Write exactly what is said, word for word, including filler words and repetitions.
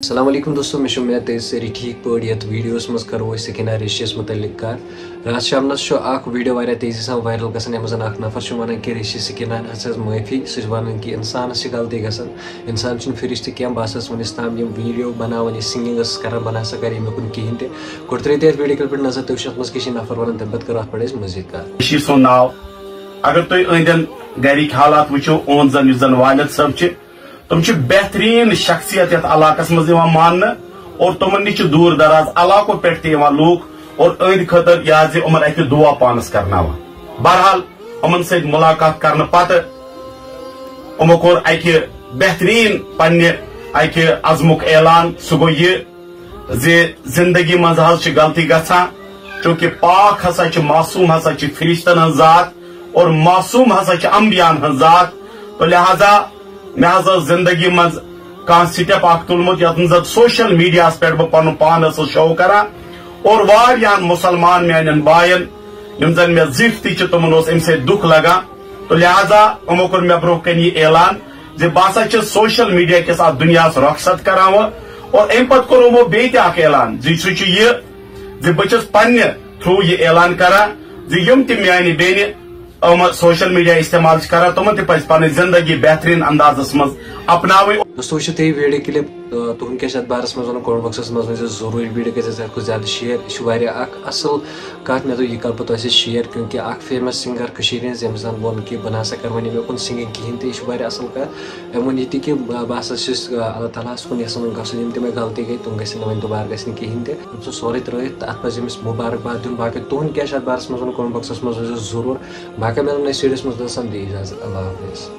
السلام علیکم دوستو، مےٚ چھِ اُمید تُہۍ سٲری ٹھیٖک پٲٹھۍ۔ یَتھ ویٖڈیوَس منٛز کَرو أسۍ سکینہ ریشیَس مُتعلِق کَتھ۔ راتھ شامنَس چھُ اَکھ ویٖڈیو واریاہ تیزی سان وائرل گژھان، یَتھ منٛز اَکھ نفر چھُ وَنان کہِ ریشی سکینہ ہَس ہیٚژ معٲفی۔ سُہ چھُ وَنان کہِ اِنسانَس چھِ غلطی گژھان، اِنسان چھُنہٕ فرشتہٕ کینٛہہ۔ بہٕ ہسا چھُس وٕنِس تام یِم ویٖڈیو بَناوان، یہِ سِنگِنٛگ ٲسٕس کَران، بہٕ نہ سا کَرٕ ییٚمہِ کُن کِہیٖنۍ تہِ۔ گۄڈٕ ترٛٲیِو تُہۍ یَتھ ویٖڈیو کِلپہِ نظر، تُہۍ وٕچھِو اَتھ منٛز کیٛاہ چھِ یہِ نفر وَنان، تَمہِ پَتہٕ کَرو اَتھ پٮ۪ٹھ أسۍ مٔزیٖد کَتھ۔ ریشی سُنٛد ناو، اگر تُہۍ أہٕنٛدٮ۪ن گَرِکۍ حالات وٕچھِو، اوٚنٛد زَن یُس زَن والد صٲب چھِ، تِم چھِ بہتریٖن شخصیت یَتھ علاقَس منٛز یِوان ماننہٕ، اور تِمَن نِش چھِ دوٗر دراز علاقو پٮ۪ٹھ تہِ یِوان لوٗکھ، اور أہٕنٛدِ خٲطرٕ یہِ حظ یہِ یِمَن اَتہِ دُعا پانَس کَرناوان۔ بہرحال، یِمَن سۭتۍ مُلاقات کَرنہٕ پَتہٕ یِمو کوٚر اَکہِ بہتریٖن پنٛنہِ اَکہِ عزمُک اعلان۔ سُہ گوٚو یہِ زِ زِندگی منٛز حظ چھِ غلطی گژھان، چوٗنٛکہِ پاک ہسا چھِ، معصوٗم ہسا چھِ فرشتن ہٕنٛز ذات، اور معصوٗم ہسا چھِ انبیاہن ہٕنٛز ذات۔ تہٕ لہذا مےٚ حظ ٲس زندگی منٛز کانٛہہ سٹیپ اکھ تُلمُت، یتھ منٛز زن سوشل میڈیاہس پٮ۪ٹھ بہٕ پنُن پان ٲسٕس شو کران، اور واریاہن مسلمان میانٮ۪ن باین، یِم زن مےٚ زِٹھۍ تہِ چھِ، تِمن اوس امہِ سۭتۍ دُکھ لگان۔ تہٕ لہذا یِمو کوٚر مےٚ برونٛہہ کنہِ یہِ اعلان زِ بہٕ ہسا چھُس سوشل میڈیا کِس اتھ دُنیاہس رۄخصت کران وۄنۍ۔ اور امہِ پتہٕ کوٚر یِمو بیٚیہِ تہِ اکھ اعلان زِ سُہ چھُ یہِ زِ بہٕ چھُس پننہِ تھرو یہِ اعلان کران زِ یِم تہِ میانہِ بیٚنہِ یِم سوشل میڈیا استعمال چھِ کران، تِمن تہِ پزِ پنٕنۍ زندگی بہترین اندازس منٛز اپناوٕنۍ۔ دوستو، وٕچھِو تُہۍ ویٖڈیو کلپ، تہٕ تُہُنٛد کیٛاہ چھُ اَتھ بارس منٛز وَنُن؟ کمنٹ باکسس منٛز ؤنۍ زیو ضروٗری، ویٖڈیو گژھِ زیادٕ کھۄتہٕ زیادٕ شیئر۔ یہِ چھُ واریاہ اکھ اصل کتھ، مےٚ دوٚپ یہِ کرٕ بہٕ تۄہہِ سۭتۍ شیئر، کیونکہ اکھ فیمس سنگر کٔشیٖرِ ہٕنٛز، ییٚمِس زن ووٚن کہِ بہٕ نہ سا کرٕ وۄنۍ ییٚمہِ کُن سنگنگ کِہیٖنۍ تہِ، یہِ چھِ واریاہ اصل کتھ۔ أمۍ ووٚن یہِ تہِ کہِ بہٕ، بہٕ ہسا چھُس، آ، اللہ تعالیٰ ہَس کُن یژھان گژھُن، یِم تہِ مےٚ غلطی گٔے، تِم گژھن نہٕ وۄنۍ دُبارٕ گژھنہِ کِہیٖنۍ تہِ۔ أمۍ سُنٛد سورُے ترٛٲیِتھ تہٕ اَتھ پَزِ أمِس مُبارک باد دیُن۔ باقٕے تُہُنٛد کیٛاہ چھُ اَتھ بارَس منٛز وَنُن؟ کمنٹ باکسَس منٛز ؤنۍ زیو ضروٗر۔ باقٕے مِلو نٔیِس ویٖڈیوَس منٛز، توٚتام دِ اِجازت، اللہ حافظ۔